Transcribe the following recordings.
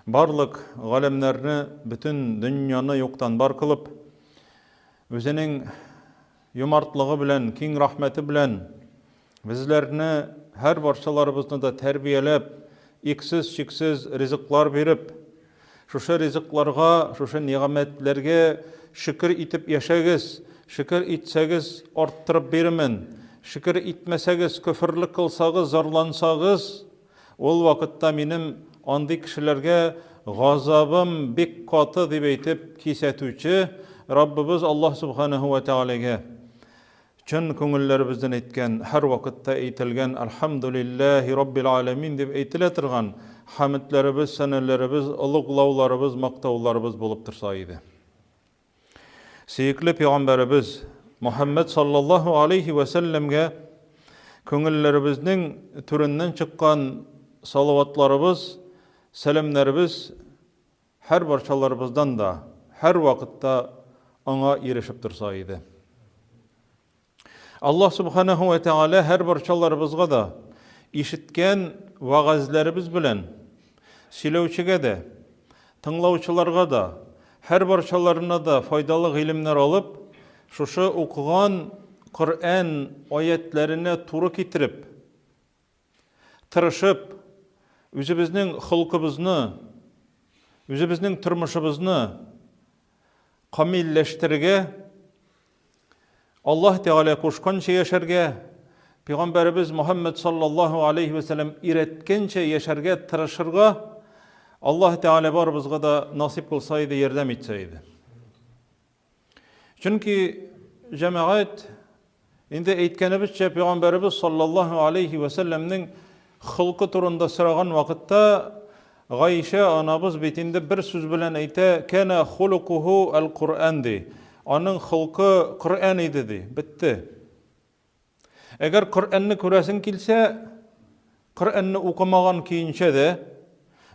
Барлык галәмнәрне, бөтен дөньяны юктан бар кылып, үзенең юмартлыгы белән, киң рәхмәте белән безләрне, һәр барчаларыбызны да тәрбияләп, иксез-чиксез ризыклар биреп, шушы ризыкларга, шушы нигъмәтләргә шөкер итеп яшәгез, шөкер итсәгез, арттырып бирермен, шөкер итмәсәгез, көферлек кылсагыз, зарлансагыз, Ул вакытта минем андый кешеләргә газабым бик каты дип әйтеп кисәтүче Раббыбыз Аллаһ Субханаһу ва Тәгаләгә чын күңелләребездән әйткән, һәрвакытта әйтелгән Әлхәмдүлилләһи Раббил Аләмин дип әйтелә торган хәмедләребез, сәнәләребез, олуглауларыбыз, мактауларыбыз булып торса иде. Сөекле пәйгамбәребез Мухаммәд саллаллаһу алейхи вә сәлләмгә күңелләребезнең түреннән чыккан салаватларыбыз, сәламнәребез һәр барчаларыбыздан да һәр вакытта аңа ирешеп торса иде. Аллаһ Субханаһу ва Тәгалә һәр барчаларыбызга да ишеткән вәгазьләребез белән сөйләүчегә дә, тыңлаучыларга да, һәр барчаларына да файдалы гыйлемнәр алып, шушы укыган Коръән аятләренә туры китереп, тырышып, үзебезнең холкыбызны, үзебезнең тормышыбызны камилләштерергә, Аллаһ Тәгалә кушканча яшәргә, Пәйгамбәребез Мухаммад саллаллаһу алейхи ва сәлләм өйрәткәнчә яшәргә тырышырга Аллаһ Тәгалә барыбызга да насыйп кылса иде, ярдәм итсә иде. Чөнки җәмәгать инде әйткәнебезчә Пәйгамбәребез саллаллаһу алейхи ва сәлләмнең Холкы турында сораган вакытта Гаишә анабыз бит инде бер сүз белән әйтә, Кәнә хулукуху әл-Коръән ди. Аның холкы Коръән иде ди. Бетте. Әгәр Коръәнне күрәсең килсә, Коръәнне укымаган көенчә дә,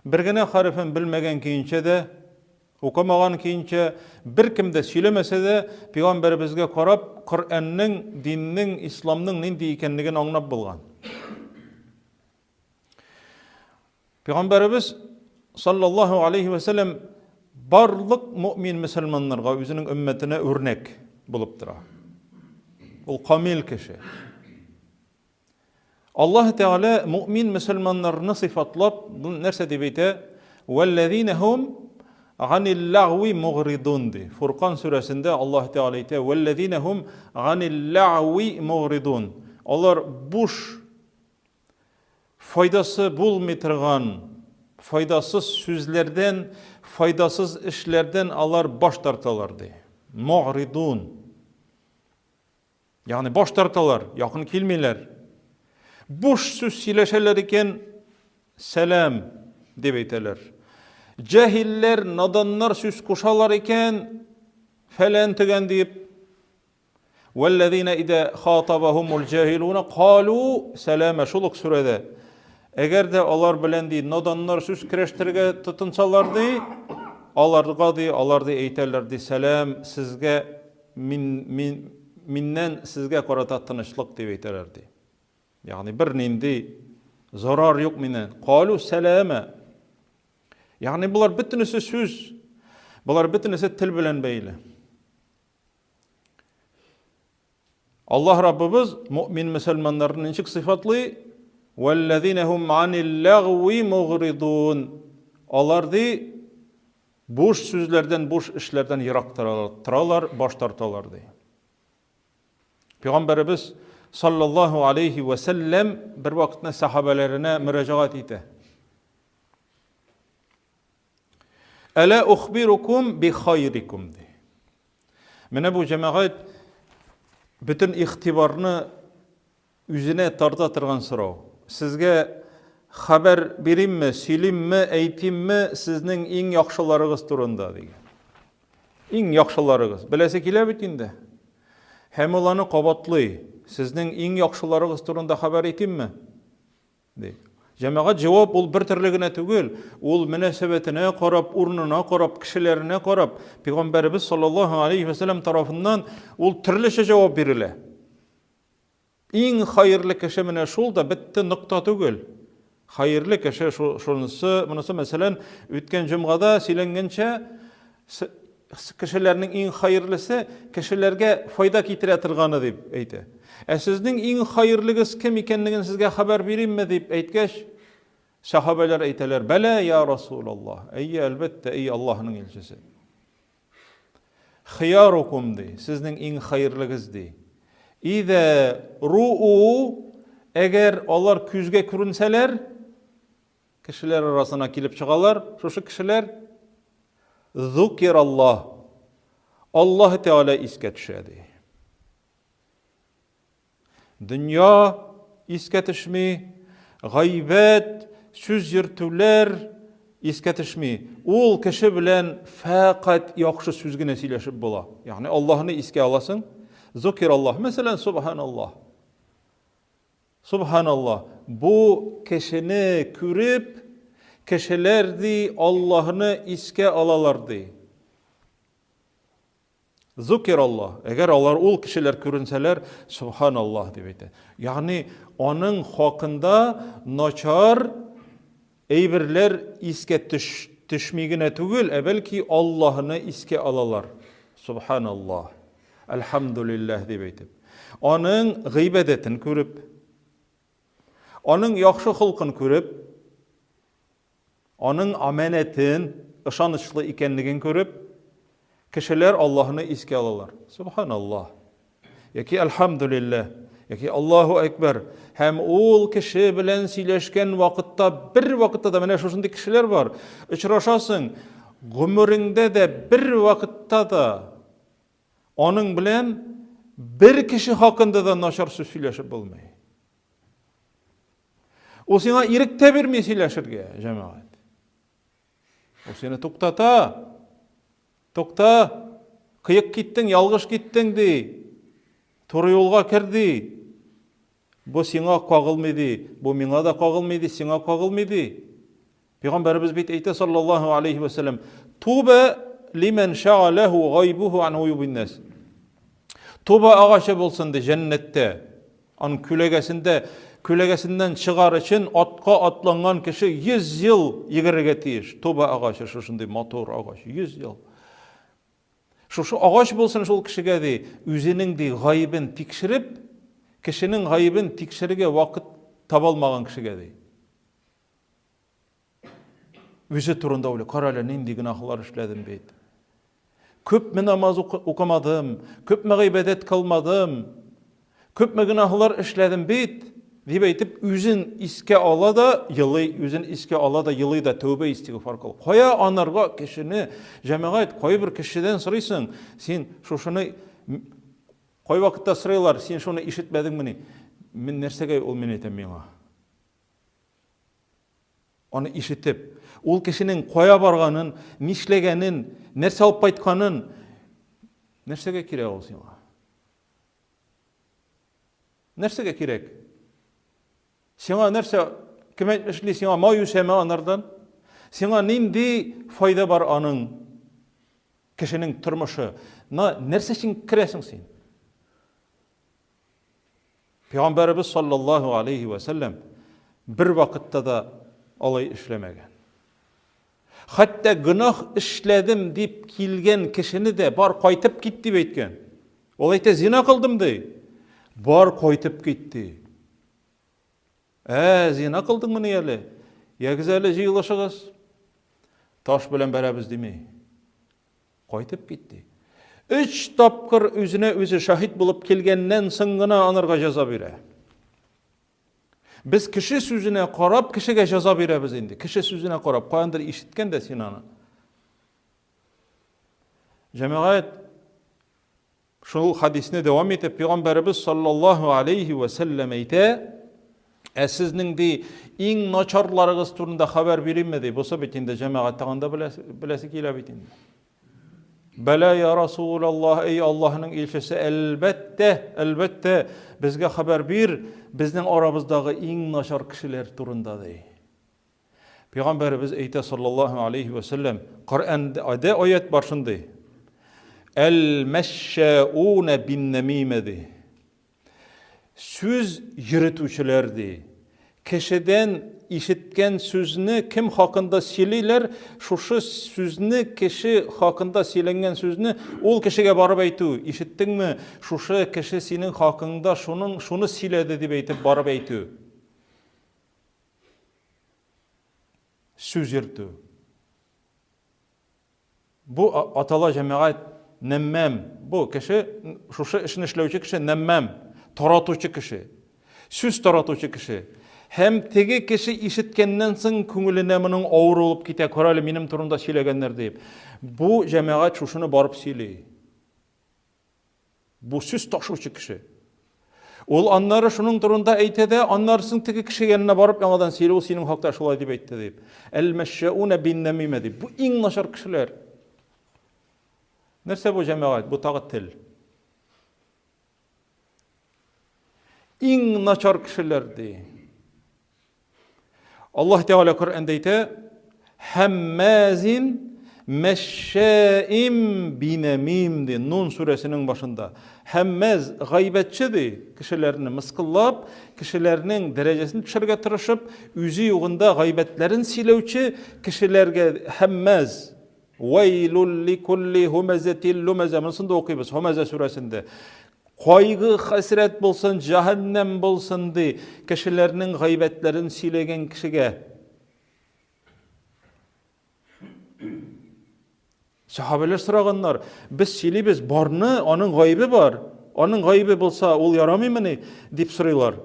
бер генә хәрефен белмәгән көенчә дә, укымаган көенчә, беркем дә сөйләмәсә дә, пәйгамбәребезгә карап, Коръәннең, диннең, исламның нинди икәнлеген аңлап булган. Пәйгамбәребез саллаллаһу алейхи ва сәлләм барлык мөмин мөселманнарга, үзенең өммәтенә үрнәк булып тора. Ул камил кеше. Аллаһ Тәгалә мөмин мөселманнарны сыйфатлап, нәрсә дип әйтә? Вәлләзина һум ганил лагви мугридун ди. Фуркан сүрәсендә Аллаһ Тәгалә әйтә: Вәлләзина һум ганил лагви мугридун. Алар буш файдасы булмый торган файдасыз сүзләрдән, файдасыз эшләрдән алар баш тарталар ди. Мугридун. Ягъни баш тарталар, якын килмиләр. Буш сүз сөйләшәләр икән, сәлам дип әйтәләр. Җаһилләр, наданнар сүз кушалар икән, фәлән төгән дип. Вәлләзина идә хатабахумул җаһилуна калу сәлама шул ук сүрәдә. Әгәр дә алар белән ди наданнар сүз көрәштерергә тотынсалар ди, аларга ди, алар ди әйтәләр ди, сәлам сезгә Мин, мин, миннән сезгә карата тынычлык дип әйтәләр ди. Ягъни бернинди зарар юк миннән. Калу сәлама. Ягъни болар бөтенесе сүз. Болар бөтенесе тел белән бәйле. Аллаһ Раббыбыз мөмин мөселманнарны ничек сыйфатлый? Вәлләзина һум анил лагви мугридун. Алар ди Буш сүзләрдән, буш эшләрдән ерак торалар, баш тарталар, ди. Пәйгамбәребез саллаллаһу алейхи вә сәлләм бер вакытны сахабәләренә мөрәҗәгать итә. Әлә ухбирукум би хайрикум ди. Менә бу җәмәгать бөтен игътибарны Үзенә тарта торган сорау. Сезгә хәбәр биримме, сөйлимме, әйтимме сезнең иң яхшыларыгыз турында, дигән. Иң яхшыларыгыз. Беләсе килә бит инде. Һәм ул аны кабатлый. Сезнең иң яхшыларыгыз турында хәбәр итимме? Ди. Җәмәгать җавап ул бер төрле генә түгел. Ул мөнәсәбәтенә карап, урынына карап, кешеләренә карап, Пәйгамбәребез саллаллаһу алейхи ва сәлләм тарафыннан ул төрлечә җавап бирелә. Иң хәерле кеше менә шул да бетте нокта түгел. Хәерле кеше шунысы, монысы мәсәлән, үткән җомгада сөйләнгәнчә, кешеләрнең иң хәерлесе кешеләргә файда китерә торганы дип әйтә. Ә сезнең иң хәерлегез кем икәнлеген сезгә хәбәр биримме дип әйткәч, сәхабәләр әйтәләр, бәлә я Расулаллаһ. Әйе, әлбәттә, эй Аллаһның илчесе. Хиярукум ди, сезнең иң хәерлегез ди. Идә руу, әгәр алар күзгә күренсәләр, кешеләр арасына килеп чыгалар, шушы кешеләр зукираллаһ. Аллаһ Тәгалә искә төшә ди. Дөнья искә төшми, гайбәт, сүз йөртүләр искә төшми. Ул кеше белән фәкать яхшы сүз генә сөйләшеп була. Ягъни Аллаһны искә аласың, зукир Аллаһ, мәсәлән, субханаллаһ. Субханаллаһ. Бу кешене күреп, кешеләр ди Аллаһны искә алалар ди. Зукир Аллаһ. Әгәр алар ул кешеләр күренсәләр, Субханаллаһ дип әйтә. Ягъни аның хакында начар әйберләр искә төш, төшми генә түгел, ә бәлки Аллаһны искә алалар. Субханаллаһ. Әлхәмдулиллаһ дип әйтеп. Аның гыйбадәтен күреп, аның яхшы холкын күреп, Аның амәнәтен, ышанычлы икәнлеген күреп, кешеләр Аллаһны искә алалар. Субханаллаһ. Яки Әлхәмдүлилләһ, яки Аллаһу әкбәр. Һәм ул кеше белән сөйләшкән вакытта бер вакытта да менә шушындый кешеләр бар. Очрашасың, гомереңдә дә бер вакытта да аның белән бер кеше хакында да начар сүз сөйләшеп булмый. Ул сиңа ирек тә бирми сөйләшергә, җәмәгать. Ул сине туктата. Тукта, кыек киттең, ялгыш киттең ди. Туры юлга кер ди. Бу сиңа кагылмый ди, бу миңа да кагылмый ди, сиңа кагылмый ди. Пәйгамбәребез бит әйтә саллаллаһу алейхи ва сәлләм, Туба лимән ша'аләһу гайбуху ан уюбин нас. Туба агачы булсын ди җәннәттә. Аның күләгәсендә, күләгәсеннән чыгар өчен атка атланган кеше 100 ел йөгерергә тиеш. Туба агачы шушындый матур агач, 100 ел. Шушы агач булсын шул кешегә ди, үзенең ди гаебен тикшереп, кешенең гаебен тикшерергә вакыт таба алмаган кешегә ди. Үзе турында уйлый. Кара әле, нинди гөнаһлар эшләдем бит. Күпме намаз укымадым, күпме гыйбадәт кылмадым, күпме гөнаһлар эшләдем бит, дип әйтеп, үзен искә ала да, елый, үзен искә ала да, елый да, тәүбә истигъфар кыл. Кая анарга кешене, җәмәгать, кайбер кешедән сорыйсың, син шушыны кайвакытта сорыйлар, син шуны ишетмәдеңмени? Мин нәрсәгә ул мин әйтәм миңа? Аны ишетеп, ул кешенең кая барганын, нишләгәнен, нәрсә алып кайтканын, нәрсәгә кирәк ул сиңа? Нәрсәгә кирәк? Сиңа нәрсә, кем әйтмешли, сиңа май үсәме анардан? Сиңа нинди файда бар аның кешенең тормышы? На, нәрсә өчен керәсең син? Пәйгамбәребез саллаллаһу алейхи вә сәлләм бер вакытта да алай эшләмәгән. Хәтта гөнаһ эшләдем дип килгән кешене дә бар кайтып кит дип әйткән. Ул әйтә, зина кылдым ди. Бар кайтып кит ди. Ә, зина кылдыңмыни әле? Ягез әле җыелышыгыз. Таш белән бәрәбез дими. Кайтып китте. Өч тапкыр үзенә үзе шаһит булып килгәннән соң гына анарга җәза бирә. Без кеше сүзенә карап кешегә җәза бирәбез инде. Кеше сүзенә карап, каяндыр ишеткән дә син аны. Җәмәгать шул хадисне дәвам итеп, пәйгамбәребез саллаллаһу алейхи ва сәлләм әйтә, Ә сезнең ди иң начарларыгыз турында хәбәр биримме ди. Бусы бит инде җәмәгать тагын да беләсе килә бит инде. Бәлә я Расулаллаһ, эй Аллаһның илчесе, әлбәттә, әлбәттә, безгә хәбәр бир, безнең арабыздагы иң начар кешеләр турында ди. Пәйгамбәребез әйтә саллаллаһу алейхи ва сәлләм, Коръәндә аят бар шундый. Әл-мәшшәуна бин-намима ди. Сүз йөретүчеләр ди. Кешедән ишеткән сүзне кем хакында сөйлиләр, шушы сүзне кеше хакында сөйләнгән сүзне ул кешегә барып әйтү. Ишеттеңме, шушы кеше синең хакыңда шуның шуны сөйләде дип әйтеп барып әйтү. Сүз йөртү. Бу атала җәмәгать нәммәм. Бу кеше, шушы эшне эшләүче кеше нәммәм, таратучы кеше. Сүз таратучы кеше. Һәм теге кеше ишеткәннән соң күңеленә моның авыр булып китә, кара әле минем турында сөйләгәннәр дип. Бу җәмәгать шушыны барып сөйли. Бу сүз ташучы кеше. Ул аннары шуның турында әйтә дә, аннары соң теге кеше янына барып яңадан сөйли, ул синең хакта шулай дип әйтте дип. Әл-мәшшәүнә бин-нәмимә дип. Бу иң начар кешеләр. Нәрсә бу җәмәгать? Бу тагы тел. Иң начар кешеләр ди. Аллаһ Тәгалә Коръәндә әйтә, Һәммәзин мәшшәим бинәмим ди, Нун сүрәсенең башында. Һәммәз гайбәтче ди, кешеләрне мыскыллап, кешеләрнең дәрәҗәсен төшерергә тырышып, үзе югында гайбәтләрен сөйләүче кешеләргә һәммәз Вәйлул ликулли һумәзәтил лумәзә. Монысын да укыйбыз Һумәзә сүрәсендә. Кайгы, хәсрәт булсын, җәһәннәм булсын, ди, кешеләрнең гайбәтләрен сөйләгән кешегә. Сахабәләр сораганнар, без сөйлибез, барны, аның гаебе бар. Аның гаебе булса, ул ярамыймыни? дип сорыйлар.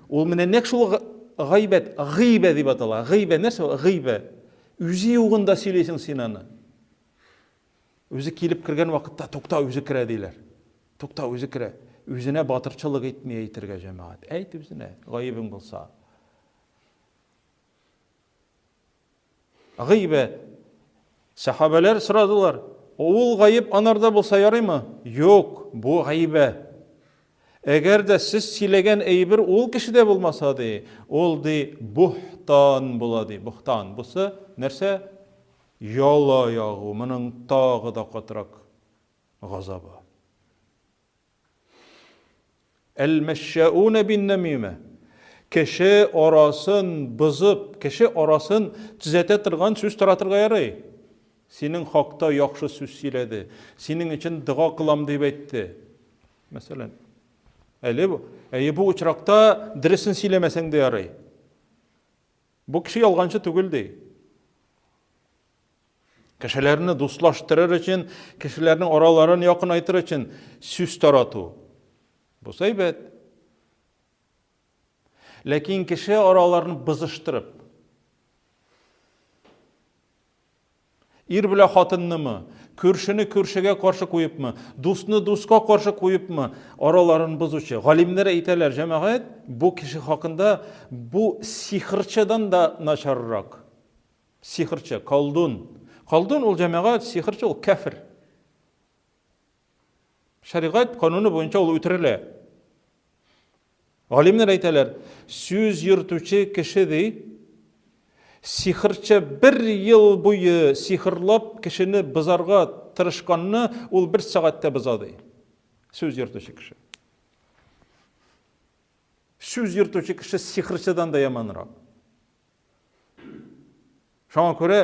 Ул менә нәкъ шул гайбәт, гыйбә дип атала. Гыйбә нәрсә ул? Гыйбә. Үзе югында сөйлисең син аны. Үзе килеп кергән вакытта тукта үзе керә диләр. Тукта үзе керә. Үзенә батырчылык итми әйтергә җәмәгать. Әйт үзенә, гаебең булса. Гыйбә. Сахабәләр сорадылар. Ул гаеп анарда булса ярыймы? Юк, бу гыйбә. Әгәр дә сез сөйләгән әйбер ул кешедә булмаса, ди, ул ди бухтан була ди. Бухтан. Бусы нәрсә? Яла ягу, моның тагы да катырак газабы. Әл-мәшшәүнә бин-нәмимә. Кеше арасын бозып, кеше арасын төзәтә торган сүз таратырга ярый. Синең хакта яхшы сүз сөйләде, синең өчен дога кылам дип әйтте. Мәсәлән, әле бу, әйе бу очракта дөресен сөйләмәсәң дә ярый. Бу кеше ялганчы түгел ди. Кешеләрне дуслаштырыр өчен, кешеләрнең араларын якынайтыр өчен сүз тарату. Бу әйбәт. Ләкин кеше араларын бызыштырып, Ир белә хатыннымы, күршене күршегә каршы куепмы, дусны дуска каршы куепмы, араларын бозучы. Галимнәр әйтәләр, җәмәгать, бу кеше хакында бу сихырчыдан да начаррак. Сихырчы, колдун. Колдун ул җәмәгать, сихырчы ул кәфер. Шәригать кануны буенча ул үтерелә. Галимнәр әйтәләр, сүз йөртүче кеше ди, сихырчы бер ел буе сихырлап кешене бозарга тырышканны ул бер сәгатьтә боза ди. Сүз йөртүче кеше. Сүз йөртүче кеше сихырчыдан да яманрак. Шуңа күрә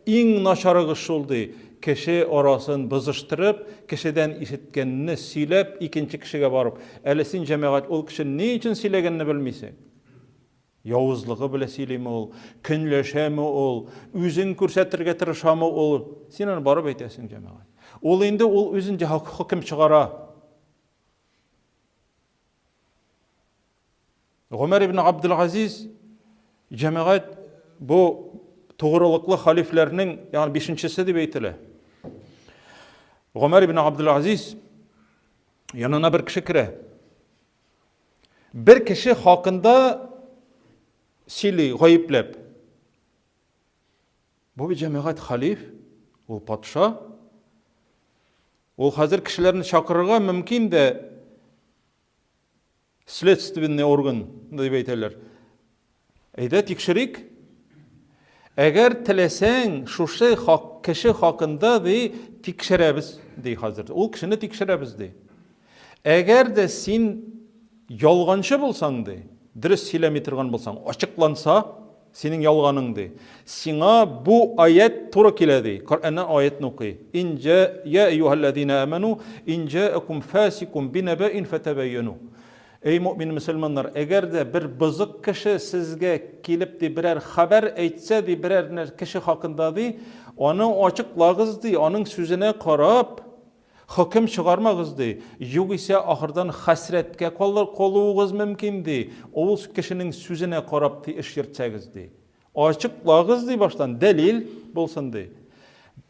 иң начарыгыз шул ди, кеше арасын бозыштырып, кешедән ишеткәнне сөйләп, икенче кешегә барып, әле син, җәмәгать, ул кеше ни өчен сөйләгәнне белмисең. Явызлыгы белән сөйлиме ул, көнләшәме ул, үзен күрсәтергә тырышамы ул? Син аны барып әйтәсең, җәмәгать. Ул инде ул үзенчә хөкем чыгара. Гомәр ибн Абдул-Азиз җәмәгать бу тугрылыклы халифләрнең, ягъни бишенчесе дип әйтелә. Гомәр ибн Абдул-Азиз янына бер кеше керә. Бер кеше хакында сөйли, гаепләп. Бу бит җәмәгать халиф, ул патша. Ул хәзер кешеләрне чакырырга мөмкин дә Следственный орган дип әйтәләр. Әйдә тикшерик. Әгәр теләсәң, шушы хак, кеше хакында ди тикшерәбез ди хәзер. Ул кешене тикшерәбез ди. Әгәр дә син ялганчы булсаң ди, дөрес сөйләми торган булсаң, ачыкланса, синең ялганың ди. Сиңа бу аять туры килә ди. Коръәннән аятны укый. Ин җа я әйюһәлләзина аману ин җаакум фасикун бинабаин фатабайяну. Эй мөэмин мөселманнар, әгәр дә бер бозык кеше сезгә килеп ди берәр хәбәр әйтсә ди берәр кеше хакында ди, аны ачыклагыз ди, аның сүзенә карап хөкем чыгармагыз ди. Югыйсә ахырдан хәсрәткә калуыгыз мөмкин ди. Ул кешенең сүзенә карап ди эш йөртсәгез ди. Ачыклагыз ди баштан, дәлил булсын ди.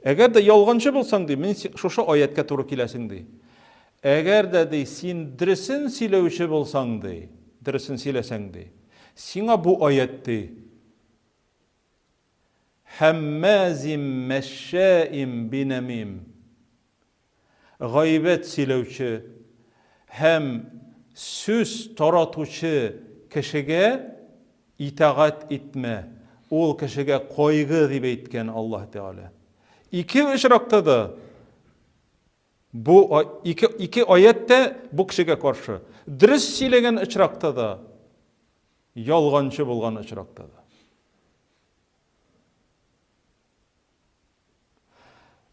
Әгәр дә ялганчы булсаң ди, мин шушы аятькә туры киләсең ди. Әгәр дә ди син дөресен сөйләүче булсаң ди, дөресен сөйләсәң ди, сиңа бу аять ди. Һәммазим мәшшаим бинамим. Гайбәт сөйләүче һәм сүз таратучы кешегә итагать итмә, ул кешегә кайгы дип әйткән Аллаһ Тәгалә. Ике очракта да бу ике, ике аять тә бу кешегә каршы. Дөрес сөйләгән очракта да, ялганчы булган очракта да.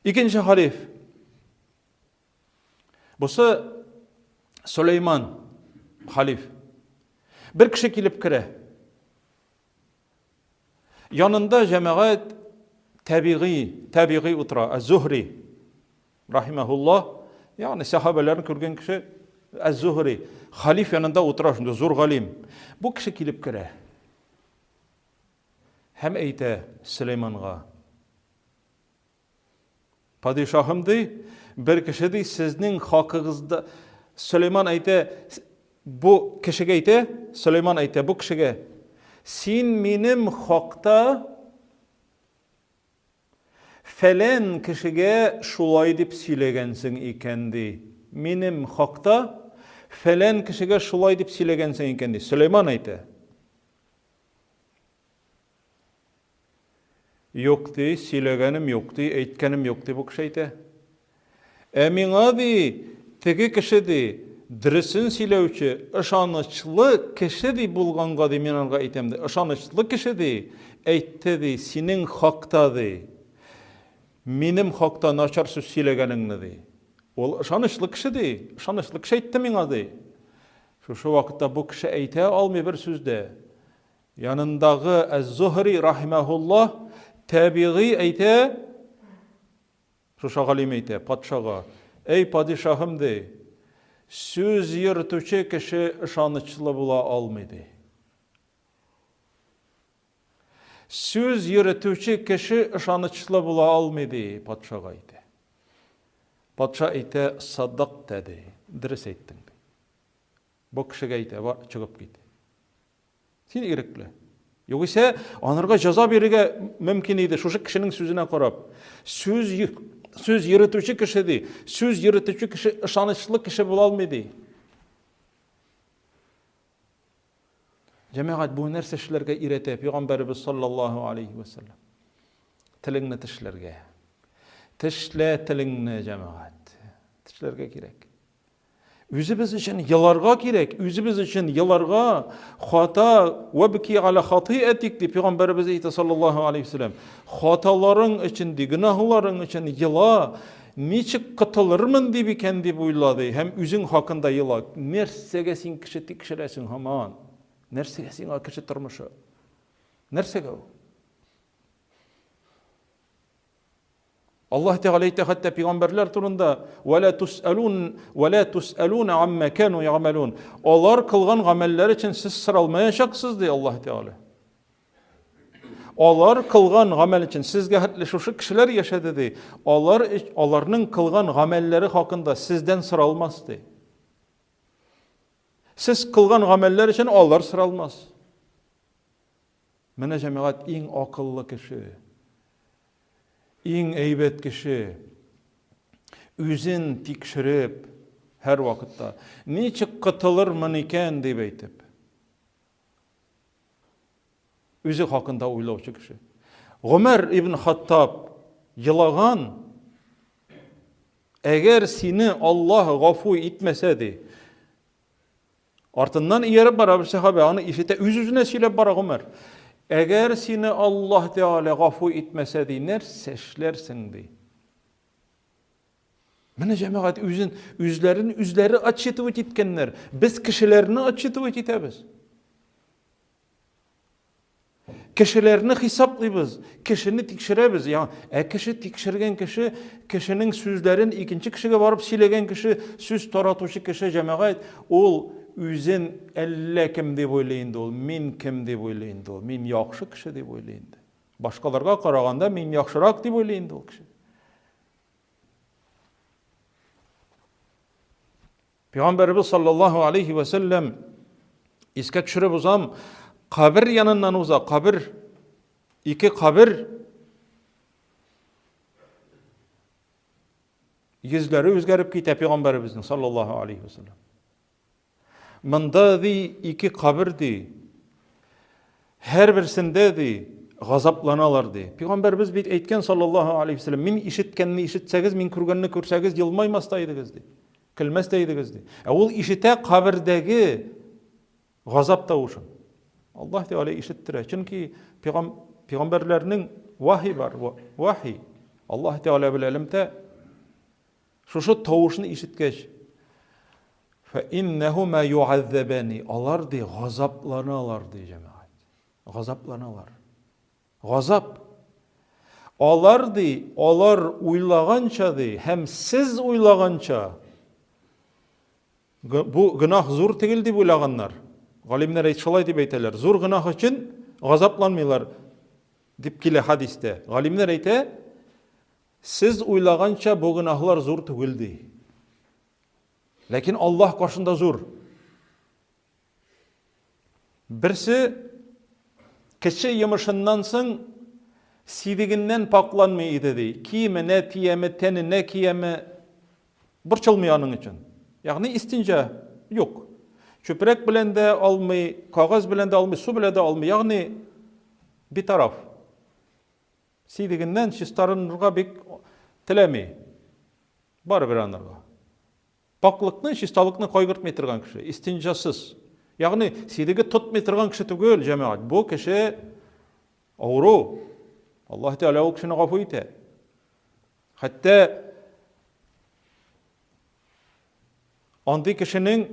Икенче халиф. Бусы Сулейман халиф. Бер кеше килеп керә. Янында җәмәгать табигый, табигый утыра, Аз-Зухри рахимахуллаһ, ягъни сахабәләрне күргән кеше Аз-Зухри халиф янында утыра, шундый зур галим. Бу кеше килеп керә. Һәм әйтә Сөләйманга, Падишаһым, ди, бер кеше, ди, сезнең хакыгызда. Сөләйман әйтә, бу кешегә әйтә, Сөләйман әйтә бу кешегә, син минем хакта фәлән кешегә шулай дип сөйләгәнсең икән, ди. Минем хакта фәлән кешегә шулай дип сөйләгәнсең икән, ди. Сөләйман әйтә. Юк, ди, сөйләгәнем юк, ди, әйткәнем юк, ди бу кеше әйтә. Ә миңа, ди, теге кеше, ди, дөресен сөйләүче, ышанычлы кеше, ди, булганга, ди, мин аңа әйтәм, ди, ышанычлы кеше, ди, әйтте, ди, синең хакта, ди, минем хакта начар сүз сөйләгәнеңне, ди. Ул ышанычлы кеше, ди, ышанычлы кеше әйтте миңа, ди. Шушы вакытта бу кеше әйтә алмый бер сүз дә. Янындагы Әз-Зуһри рахимәһуллаһ тәбигый әйтә, шушы галим әйтә патшага, Әй падишаһым, ди, сүз йөртүче кеше ышанычлы була алмый, ди. Сүз йөртүче кеше ышанычлы була алмый, ди, патшага әйтә. Патша әйтә, садакта, ди, дөрес әйттең, ди. Бу кешегә әйтә, бар, чыгып кит. Син ирекле. Югыйсә, анарга җәза бирергә мөмкин иде, шушы кешенең сүзенә карап. Сүз, сүз йөртүче кеше ди, сүз йөртүче кеше ышанычлы кеше була алмый ди. Җәмәгать бу нәрсә эшләргә өйрәтә Пәйгамбәребез саллаллаһу алейхи ва саллям. Телеңне тешләргә. Тешлә телеңне, җәмәгать. Тешләргә кирәк. Үзебез өчен еларга кирәк, үзебез өчен еларга. Хата вабки аля хатиатик дип пәйгамбәребез әйтә саллаллаһу алейхи вәсәләм. Хаталарың өчен ди, гөнаһларың өчен ела. Ничек котылырмын дип икән дип уйла ди һәм үзең хакында ела. Нәрсәгә син кеше тикшерәсең һаман? Нәрсәгә сиңа кеше тормышы? Нәрсәгә ул? Аллаһ Тәгалә әйтә хәтта пәйгамбәрләр турында: "Вәлә тусалун, вәлә тусалун амма кану ягъмалун". Алар кылган гамәлләр өчен сез соралмаячаксыз, ди Аллаһ Тәгалә. Алар кылган гамәл өчен сезгә хәтле шушы кешеләр яшәде ди. Алар аларның кылган гамәлләре хакында сездән соралмас ди. Сез кылган гамәлләр өчен алар соралмас. Менә җәмәгать иң акыллы кеше, иң әйбәт кеше, үзен тикшереп, һәр вакытта, ничек котылырмын икән дип әйтеп, үзе хакында уйлаучы кеше. Гомәр ибн Хаттаб елаган, әгәр сине Аллаһ гафу итмәсә ди, Артыннан ияреп бара бер сәхабә, аны ишетә, үз-үзенә сөйләп бара Гомәр. Әгәр сине Аллаһ Тәгалә гафу итмәсә, ди, нәрсә эшләрсең, ди. Менә җәмәгать үзен, үзләрен үзләре отчитывать иткәннәр. Без кешеләрне отчитывать итәбез. Кешеләрне хисаплыйбыз, кешене тикшерәбез. Я, ә кеше тикшергән кеше, кешенең сүзләрен икенче кешегә барып сөйләгән кеше, сүз таратучы кеше җәмәгать, ул үзен әллә кем дип уйлый инде ул, мин кем дип уйлый инде ул, мин яхшы кеше дип уйлый инде. Башкаларга караганда мин яхшырак дип уйлый инде ул кеше. Пәйгамбәребез саллаллаһу алейхи вә сәлләм искә төшереп узам, кабер яныннан уза, кабер, ике кабер, йөзләре үзгәреп китә пәйгамбәребезнең саллаллаһу алейхи вә сәлләм. Монда ди ике кабер ди. Һәрберсендә ди газапланалар ди. Пәйгамбәребез бит әйткән саллаллаһу алейхи ва сәлләм, мин ишеткәнне ишетсәгез, мин күргәнне күрсәгез, елмаймас та идегез ди. Көлмәс тә идегез ди. Ә ул ишетә кабердәге газап тавышын. Аллаһ Тәгалә ишеттерә. Чөнки пәйгамбәрләрнең вахи бар, вахи. Аллаһ Тәгалә белән элемтә. Шушы тавышны ишеткәч, фә иннәһума юаззабани, алар ди газапланалар ди җәмәгать. Газапланалар. Газап. Алар ди, алар уйлаганча ди, һәм сез уйлаганча бу гөнаһ зур түгел дип уйлаганнар. Галимнәр әйт шулай дип әйтәләр. Зур гөнаһ өчен газапланмыйлар дип килә хадистә. Галимнәр әйтә, Сез уйлаганча бу гөнаһлар зур түгел ди. Ләкин Аллаһ каршында зур. Берсе кече йомышыннан соң сидегеннән пакланмый иде ди. Киеменә тияме, тәненә кияме, борчылмый аның өчен. Ягъни истинҗа юк. Чүпрәк белән дә алмый, кагаз белән дә алмый, су белән дә алмый. Ягъни битараф. Сидегеннән чистарынырга бик теләми. Барыбер анарга. Паклыкны, чисталыкны кайгыртмый торган кеше, истинҗасыз. Ягъни сидеге тотмый торган кеше түгел, җәмәгать. Бу кеше авыру. Аллаһ Тәгалә ул кешене гафу итә. Хәтта андый кешенең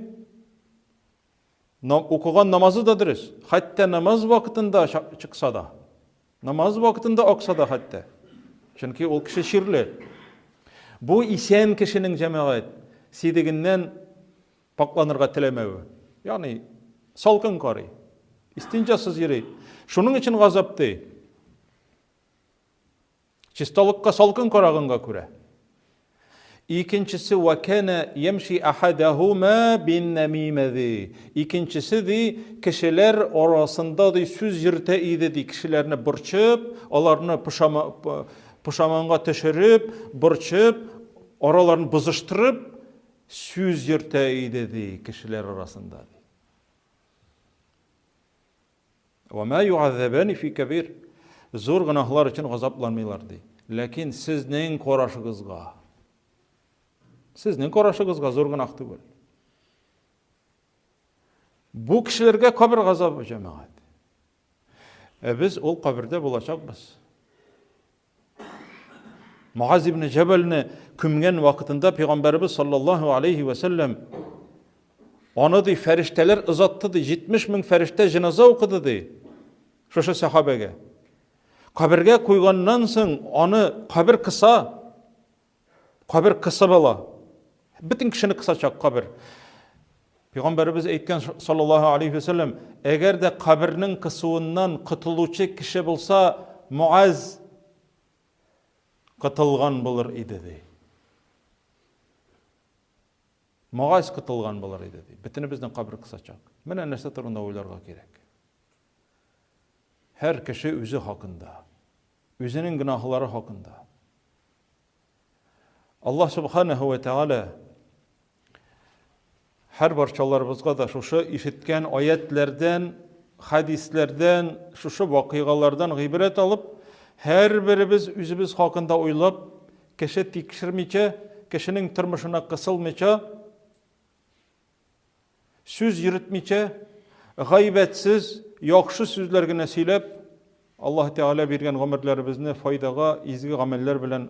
Укыган намазы да дөрес. Хәтта намаз вакытында чыкса да. Намаз вакытында акса да хәтта. Чөнки ул кеше чирле. Бу исән кешенең җәмәгать сидегеннән пакланырга теләмәве. Ягъни салкын карый. Истинҗасыз йөри. Шуның өчен газап ди. Чисталыкка салкын караганга күрә. Икенчесе ва кана ямши ахадахума бин намима ди. Икенчесе ди, кешеләр арасында ди сүз йөртә иде ди, кешеләрне борчып, аларны пошама, пошаманга төшереп, борчып, араларын бозыштырып сүз йөртә иде ди кешеләр арасында ди. Ва ма юаззабани фи кабир. Зур гөнаһлар өчен газапланмыйлар ди. Ләкин сезнең карашыгызга сезнең карашыгызга зур гөнаһ түгел. Бу кешеләргә кабер газабы җәмәгать. Ә без ул кабердә булачакбыз. Муаз ибн Җәбәлне күмгән вакытында пәйгамбәребез саллаллаһу алейхи ва сәлләм аны ди фәрештәләр озатты ди 70 мең фәрештә җеназа укыды ди шушы сахабәгә. Кабергә куйганнан соң аны кабер кыса, кабер кысып ала. Бөтен кешене кысачак кабер. Пәйгамбәребез әйткән саллаллаһу алейхи ва сәлләм, әгәр дә кабернең кысуыннан котылучы кеше булса, Муаз котылган булыр иде ди. Муаз котылган булыр иде ди. Бөтенебезнең кабер кысачак. Менә нәрсә турында уйларга кирәк. Һәр кеше үзе хакында, үзенең гөнаһлары хакында. Аллаһ Субханаһу ва Тааля һәр барчаларыбызга да шушы ишеткән аятләрдән, хәдисләрдән, шушы вакыйгалардан гыйбрәт алып, һәрберебез үзебез хакында уйлап, кеше тикшермичә, кешенең тормышына кысылмыйча, сүз йөртмичә, гайбәтсез, яхшы сүзләр генә сөйләп, Аллаһ Тәгалә биргән гомерләребезне файдага, изге гамәлләр белән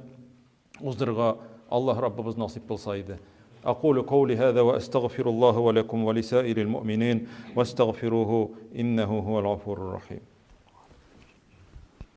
уздырырга Аллаһ Раббыбыз насыйп кылса иде. Акулу каули һаза ва астагфируллаһа ва лакум ва лисаирил муъминин вастагфируһу иннаху хуал гафурур рахим.